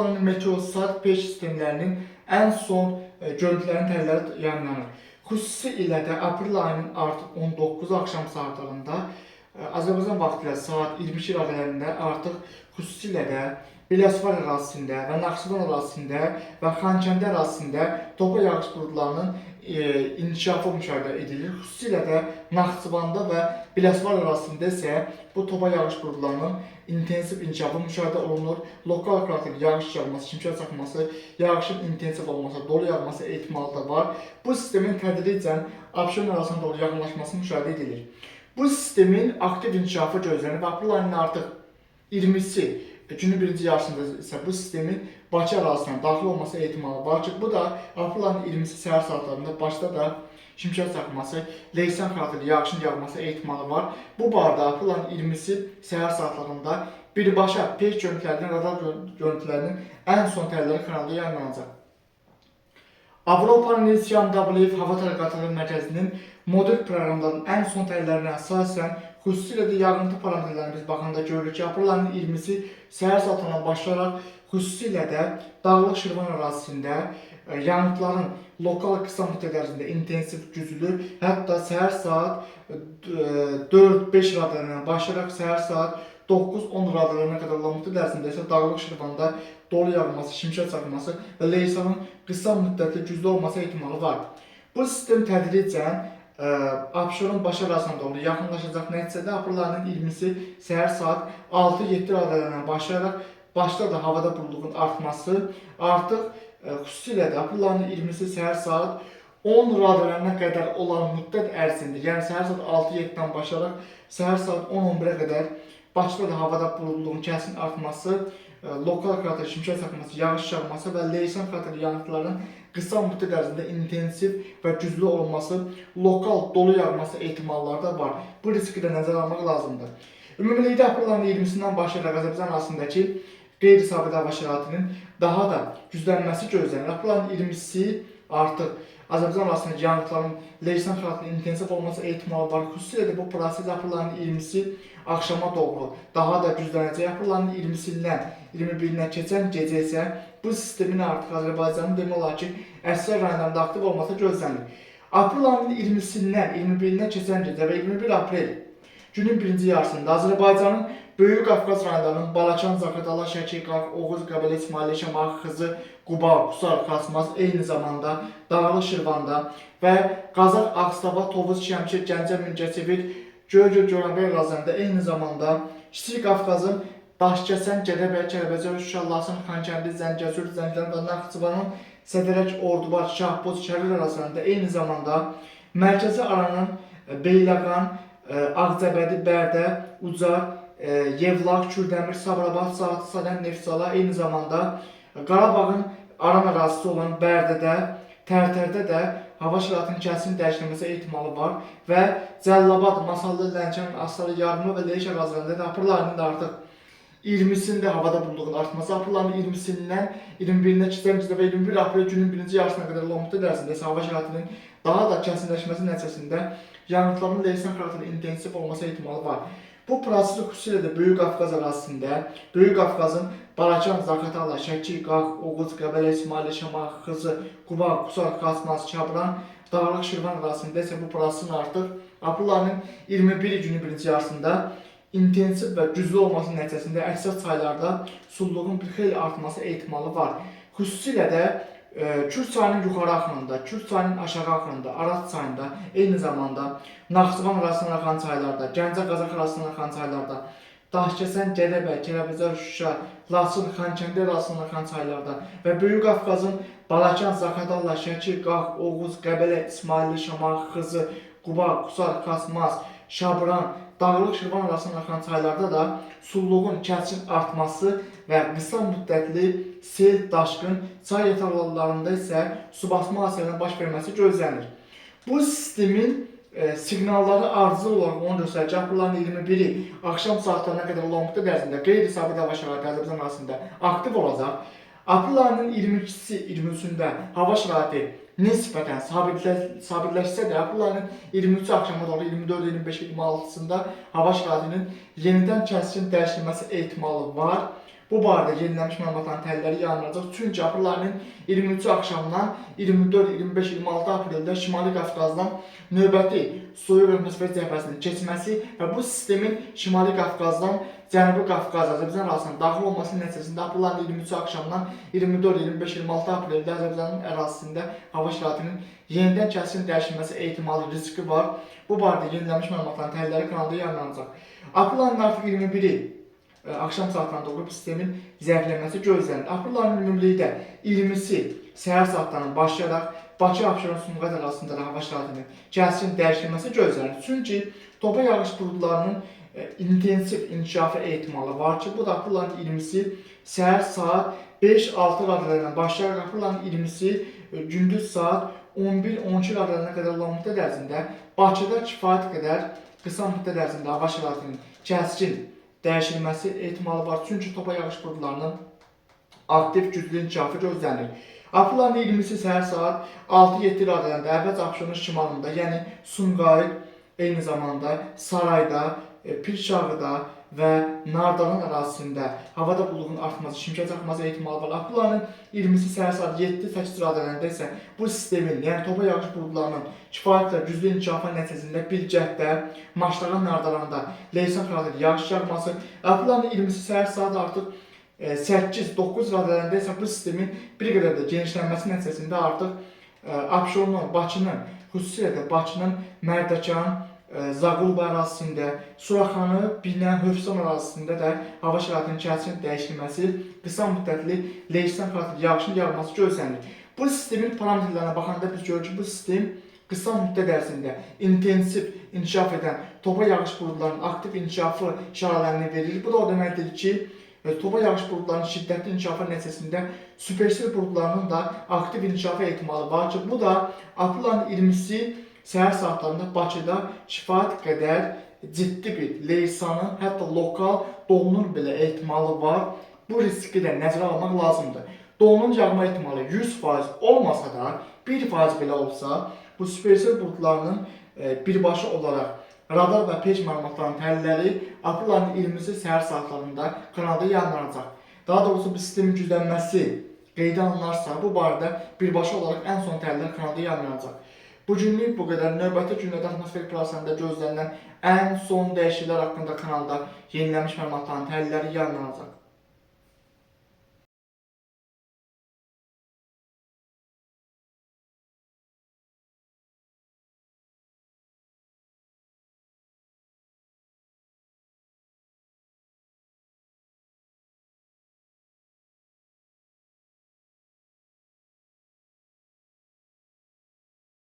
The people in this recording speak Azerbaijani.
Avropanın Meteosat peş sistemlərinin ən son görüntülərinin təhlilləri yayımlanır. Xüsusilə də aprel ayının artıq 19 axşam saatlarında Azərbaycan vaxtı ilə saat 22 radələrində artıq xüsusilə də Biləsuvar ərazisində və Naxçıvan ərazisində və Xankəndi ərazisində topa yağış buludlarının inkişafı müşahidə edilir. Xüsusilə də Naxçıvanda və Biləsuvar ərazisində isə bu topa yağış buludlarının intensiv inkişafı müşahidə olunur. Lokal xarakterli yağış yağması, şimşək çaxması, yağışın intensiv olması, dolu yağması ehtimalı da var. Bu sistemin tədricən Abşeron ərazisinə doğru yaxınlaşması müşahidə edilir. Bu sistemin aktiv inkişafı gözlənir və aprel ayının artıq 20-si günün birinci yarısında isə bu sistemin Bakı ərazisinə daxil olması ehtimalı var ki, bu da aprel ayının 20-si səhər saatlarında Bakıda da şimşək çaxması, leysan xarakterli yağışın yağması ehtimalı var. Bu barədə aprel ayının 20-si səhər saatlarında birbaşa peyk görüntülərinin, radar görüntülərinin ən son təhlilləri kanalda yayımlanacaq. Avropanın NCMW Hava Tədqiqatları Mərkəzinin model proqramlarının ən son təhlillərinə əsasən, xüsusilə də yağıntı parametrlərinə biz baxanda görürük ki, aprel ayının 20-si səhər saatlarından başlayaraq xüsusilə də Dağlıq Şirvan ərazisində yanıtların lokal qısa müddət ərzində intensiv güclü, hətta səhər saat 4-5 radələrdən başlayaraq səhər saat 9-10 radələrine qədər olan müddət ərzində isə Dağlıq Şirvanda dolu yağması, şimşək çaxması və leysanın qısa müddətli güclü olması ehtimalı var. Bu sistem tədricən Abşeron başı ərazisinə doğru yaxınlaşacaq. Nəticədə aprel ayının 20-si səhər saat 6-7 radələrdən başlayaraq başda da havada buludluğun artması, artıq xüsusilə də aprel ayının 20-si səhər saat 10 radələrine qədər olan müddət ərzində, yəni səhər saat 6-7-dən başlayaraq səhər saat 10-11-ə qədər Bakıda da havada buludluğun kəskin artması, lokal xarakterli şimşək çaxması, yağış yağması və leysan xarakterli yanıtların qısa müddət ərzində intensiv və güclü olması, lokal dolu yağması ehtimalları da var. Bu riski də nəzərə almaq lazımdır. Ümumilikdə aprel ayının 20-sindən başlayaraq Azərbaycan ərazisindəki qeyri-sabit hava şəraitinin daha da güclənməsi gözlənilir. Aprel ayının 20-si artıq Azərbaycan ərazisindəki yanıtların leysan xarakterli intensiv olması ehtimalı var. Xüsusilə də bu proses aprel ayının 20-si axşama doğru daha da güclənəcək. Aprel ayının 20-sindən 21-nə keçən gecə isə bu sistemin artıq Azərbaycanın demək olar ki, əksər rayonlarında aktiv olması gözlənilir. Aprel ayının 20-sindən 21-nə keçən gecə və 21 aprel günün birinci yarısında Azərbaycanın Böyük Qafqaz rayonlarının Balakən, Zaqatala, Şəki, Qax, Oğuz, Qəbələ, İsmayıllı, Şamaxı, Xızı, Quba, Qusar, Xasmaz, eyni zamanda Dağlıq Şirvanda və Qazax, Ağstafa, Tovuz, Şəmkir, Gəncə, Mingəçevir, Göygöl, Goranboy ərazilərində eyni zamanda Kiçik Qafqazın Daşkəsən, Gədəbəy, Kəlbəcər, Şuşa, Laçın, Xankəndi, Zəngəzur, Zəngilan və Naxçıvanın Sədərək, Ordubad, Şahbuz, Şərur ərazilərində eyni zamanda Mərkəzi Aranın Beyləqan, Ağcabədi, Bərdə, Ucar, Yevlax, Kürdəmir, Sabirabad, Saatlı, Salyan, Neftçala, eyni zamanda Qarabağın Aran ərazisi olan Bərdədə, Tərtərdə də hava şəraitinin kəskin dəyişilməsi ehtimalı var və Cəlilabad, Masallı, Lənkəran, Astara, Yarımlı və Leyiş ərazilərində də aprel ayının da artıq 20-sində havada buludluğun artması, aprel ayının 20-sindən 21-nə keçən gecə və 21 aprel günün birinci yarısına qədər olan müddət ərzində isə hava şəraitinin daha da kəskinləşməsi nəticəsində yanıtların leysan xarakterli intensiv olması ehtimalı var. Bu prosesi xüsusilə də Böyük Qafqaz ərazisində, Böyük Qafqazın Balakən, Zaqatala, Şəki, Qax, Oğuz, Qəbələ, İsmayıllı, Şamaxı, Xızı, Quba, Qusar, Xasmaz, Şabran, Dağlıq Şirvan ərazisində isə bu prosesin artıq aprel ayının 21 günü birinci yarısında intensiv və güclü olması nəticəsində əksər çaylarda sululuğun bir xeyli artması ehtimalı var. Xüsusilə də Kür çayının yuxarı axınında, Kür çayının aşağı axınında, Araz çayında, eyni zamanda Naxçıvan ərazisindən axan çaylarda, Gəncə-Qazax ərazisindən axan çaylarda, Daşkəsən, Gədəbəy, Kəlbəcər, Şuşa, Laçın, Xankəndi ərazisindən axan çaylarda və Böyük Qafqazın Balakən, Zaqatala, Şəki, Qax, Oğuz, Qəbələ, İsmayıllı, Şamaxı, Xızı, Quba, Qusar, Xasmaz, Şabran, Dağlıq Şirvan ərazisindən axan çaylarda da sululuğun kəskin artması və qısa müddətli sel, daşqın, çay yataqlarında isə su basma hadisələrinin baş verməsi gözlənilir. Bu sistemin siqnalları ardıcıl olaraq onu göstərir ki, aprel ayının 21-i axşam saatlarına qədər olan müddət ərzində qeyri-sabit hava şəraiti Azərbaycan ərazisində aktiv olacaq. Aprel ayının 22-si, 23-ündə hava şəraiti nisbətən sabitləşsə də aprel ayının 23-ü axşama doğru 24, 25, 26-sında hava şəraitinin yenidən kəskin dəyişilməsi ehtimalı var. Bu barədə yenilənmiş məlumatların təhlilləri yayımlanacaq. Çünki aprel ayının 23-cü axşamdan 24, 25, 26 apreldə Şimali Qafqazdan növbəti soyuq atmosfer cəbhəsinin keçməsi və bu sistemin Şimali Qafqazdan Cənubi Qafqaz, Azərbaycan ərazisinə daxil olması nəticəsində aprel ayının 23-cü axşamdan 24, 25, 26 apreldə Azərbaycanın ərazisində hava şəraitinin yenidən kəskin dəyişilməsi ehtimalı, riski var. Bu barədə yenilənmiş məlumatların təhlilləri kanalda yayımlanacaq. Aprel ayının artıq 21-i axşam saatlarına doğru bu sistemin zəifləməsi gözlənilir. Aprel ayının ümumilikdə 20-si səhər saatlarından başlayaraq Bakı, Abşeron, Sumqayıt ərazisində də hava şəraitinin kəskin dəyişilməsi gözlənilir. Çünki topa yağış buludlarının intensiv inkişafı ehtimalı var ki, bu da aprel ayının 20-si səhər saat 5-6 radələrdən başlayaraq aprel ayının 20-si gündüz saat 11-12 radələrine qədər olan müddət ərzində Bakıda kifayət qədər qısa müddət ərzində hava şəraitinin kəskin dəyişilməsi ehtimalı var. Çünki topa yağış buludlarının aktiv güclü inkişafı gözlənilir. Aprel ayının 20-si səhər saat 6-7 radələrində əvvəlcə Abşeronun şimalında, yəni Sumqayıt, eyni zamanda Sarayda, Pirşağıda və Nardalan ərazisində havada buludun artması, şimşək çaxması ehtimalı var. Aprel ayının 20-si səhər saat 7-8 radələrində isə bu sistemin, yəni topa yağış buludlarının kifayət qədər güclü inkişafı nəticəsində Bilgətdə, Maştağa, Nardalanda leysan xarakterli yağış yağması. Aprel ayının 20-si səhər saat artıq 8-9 radələrində isə bu sistemin bir qədər də genişlənməsi nəticəsində artıq Abşeronun, Bakının, xüsusilə də Bakının Mərdəkan, Zaqulba ərazisində, Suraxanı, Binə, Hövsan ərazisində də hava şəraitinin kəskin dəyişilməsi, qısa müddətli leysan xarakterli yağışın yağması gözlənilir. Bu sistemin parametrlərinə baxanda biz görürük ki, bu sistem qısa müddət ərzində intensiv inkişaf edən topa yağış buludlarının aktiv inkişafı işarələrini verir. Bu da o deməkdir ki, topa yağış buludlarının şiddətli inkişafı nəticəsində süpersel buludlarının da aktiv inkişafı ehtimalı var ki, bu da aprel ayının 20-si səhər saatlarında Bakıda kifayət qədər ciddi bir leysanın, hətta lokal dolunun belə ehtimalı var. Bu riski də nəzərə almaq lazımdır. Dolunun yağma ehtimalı 100% olmasa da, 1% belə olsa, bu süpersel buludlarının birbaşa olaraq radar və pej məlumatlarının təhlilləri aprel ayının 20-si səhər saatlarında kanalda yayımlanacaq. Daha doğrusu bu sistemin güclənməsi qeydə alınarsa, bu barədə birbaşa olaraq ən son təhlillər kanalda yayımlanacaq. Bugünlük bu qədər. Növbəti günlərdə atmosfer prosesində gözlənilən ən son dəyişikliklər haqqında kanalda yenilənmiş məlumatların təhlilləri yayımlanacaq.